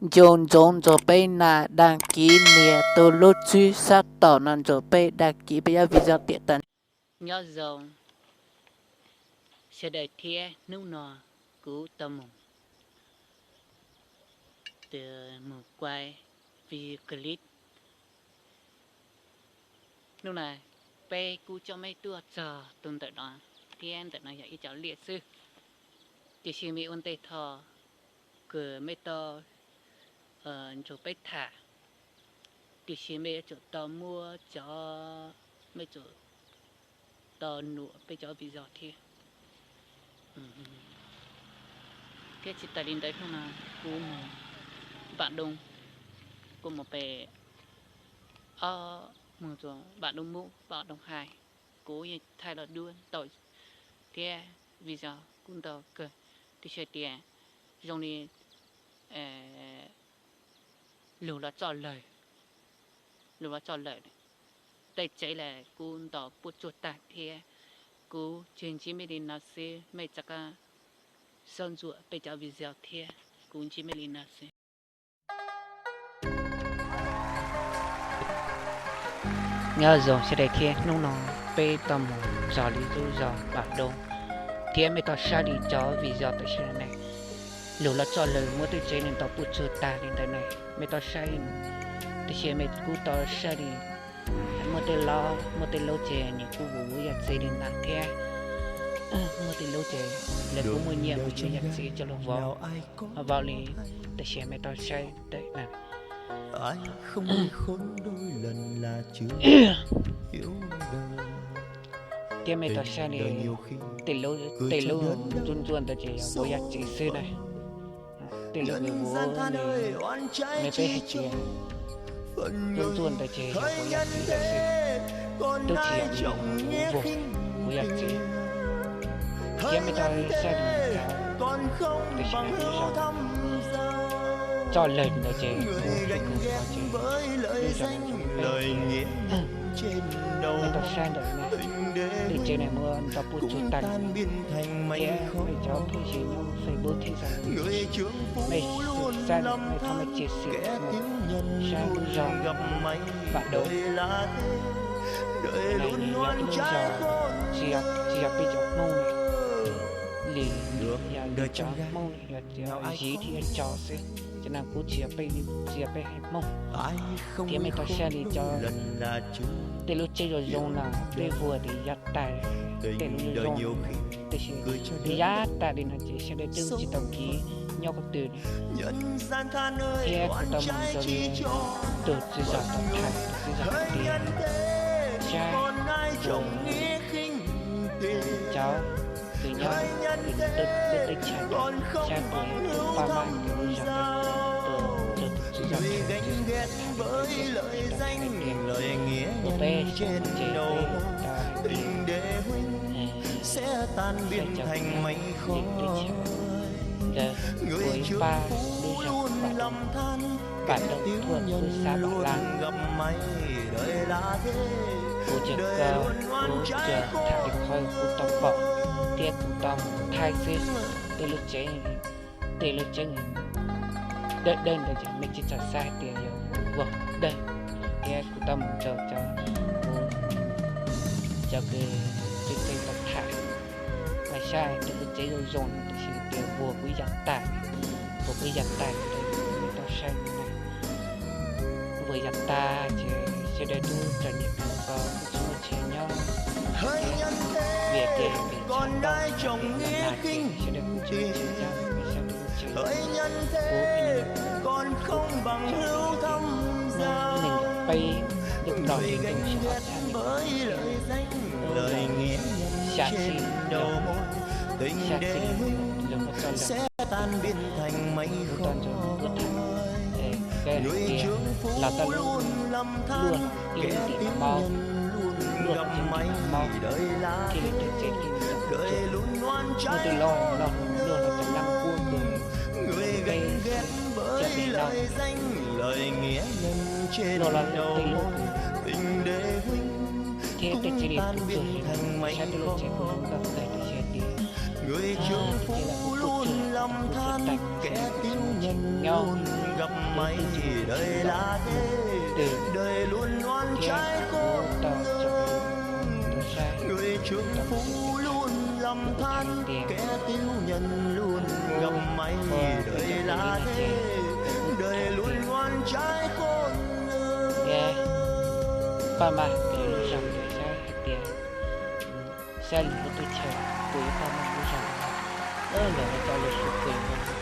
Nco ntsoov ntxuag peb na, đăng ký nias tus lub tswb sab tom no ntxuag peb đăng ký peb cov video tiam tas. Nyob zoo sawv daws thiab hnub no kuv tau mus, mus quay video clip. Hnub no peb kuj coj mej tuaj txog tus ntawm no, thiab ntawm no yog ib co liaj xwb. Tiam sis mej ua ntej tho kws mej tau nrug peb tham, tiam sis mej yuav tsum tau muab cov, mej tsum tau nuam peb cov video thiab. Thiab tsis tas li ntawd hnub no kuv mus Npam Doo, kuv mus pem, ob, mus txog Npam Doo Mub, Npam Doo Hais, kuv yeej thaij los dua ntau thiab video kuj ntau kawg, tiam sis tias zoo li lug los txoj lawg, lug los txoj lawg, tej tsev los kuj ntaus puas tsuaj tag thiab. Kuv tsuas ntsib mej li no xwb, mej rov qab xub ntxuam peb cov video thiab, kuv ntsib mej li no xwb. Nyob zoo sawv daws thiab, hnub no peb tau mus txog li lub zos Npam Doo, thiab mej tau saib li cov video tam sim no ne, lug los txoj lawg muab tej tsev nws ntaus puas tsuag tag li ntawd ne, mej tau saib, tiam sis mej kuj tau saib li muaj tej lub, muaj tej lub ces nws kuj vov yam txiv li ntawd thiab, muaj tej lub ces lawv kuj muaj nyiaj mus yuav yam txiv coj los vov, vov li tam sim mej tau saib ntawm no. Thiab mej tau saib li tej lub ntxuaj ntxuaj ntawd ces yog vov yam txiv xwb na. Tej lub vov li, mej peb hais tias ntxuaj ntxuaj ntawd ces yog vov yam txiv lawm xwb, twb tsis yog vov, vov yam txiv. Thiab mej tau saib li cov, tam sim no lub zos, txoj lawg ntawd ces, lub zos, mej tau saib ntawm no, tej tsev no muab ntaus puas tsuag tag li, thiab mej cov phooj ywg nyob Facebook thiab xav, mej saib mej thov mej chia sẻ mus saib lub zos Npam Doo. Lub zos tsis yog, tsis yog peb cov Hmoob li, yog cov Hmoob, yog cov Ziv thiab cov xwb, cov no kuj tsis yog peb, tsis yog peb haiv Hmoob. Thiab mej tau saib li cov, tej lub tsev zoo zoo no, tej vuag ces yog tas, tej lub zoo zoo, tab sis yog tas li no ces sawv daws twb tsis tau kiv nyob qhov twg. Thiab kuv tau mus rau li tus tswv zos tau tham, tus tswv zos hais tias, saib, cov kws nyob lub teb chaws, saib kuv pab mab kuv zos, tus tswv zos, tus tswv zos tham li ntawd, tau hais tias ua peb cov no ces peb tau hais tias, peb cov nyob li teb chaws ntawd, kuv ib pab lub zos Npam Doo, Npam Doo Thuaj, lub xab Npam Laj. Kuv tsuas, kuv tsuas tham li qhov kuv tau pom thiab kuv tau mus thaij xwb. Tej lub tsev, tej lub tsev dawb dawb ntawd ces mej tsis txhob xav hais tias yog vog dawb, thiab kuv tau mus rau cov, kuv, cov kws tseem tseem tau tham, mas saib tej lub tsev zoo zoo no tab sis tias vuag kuj yam tas, vuag kuj yam tas, mej tau saib, vuag yam tas ces sawv daws twb txom nyem kawg nkaus, kuj tsis muaj tsev nyob, vim tias tshav ntuj, nag ces sawv daws kuj tsis muaj tsev nyob, saib tej lub tsev, kuv, kuv, nees nkaum peb lub no ces ntuj tsis hot tshaj li, xya txij, xya txij los txog lawm, kuv tau nrog kuv tham, kawg hais tias los tau lub, luaj ib lub ntim noj mov, luaj ib lub ntim noj mov, thiaj li tej tsev thiaj li tau puas tsuag. Muaj tej lub no luaj los cov leej kuab kws peb cov pem no, luaj los tej lub, thiab tej tsev li puas tsuag li, saib tej lub tsev kuj zoo nkauj kawg, tab sis tias tej tsev los kuj puas tsuag, puas tsuag tag, nyob Tus twg tsis ntawm twg thiab kuv tau tso rau saib, tau tso rau tias ua tus ntawm li no ces kuv thiab paj maj lub zog ntawd saib hais tias saib lwm lub teb chaws puas yuav paj maj lub zog ntawd, lawv tau lawv sub pem no.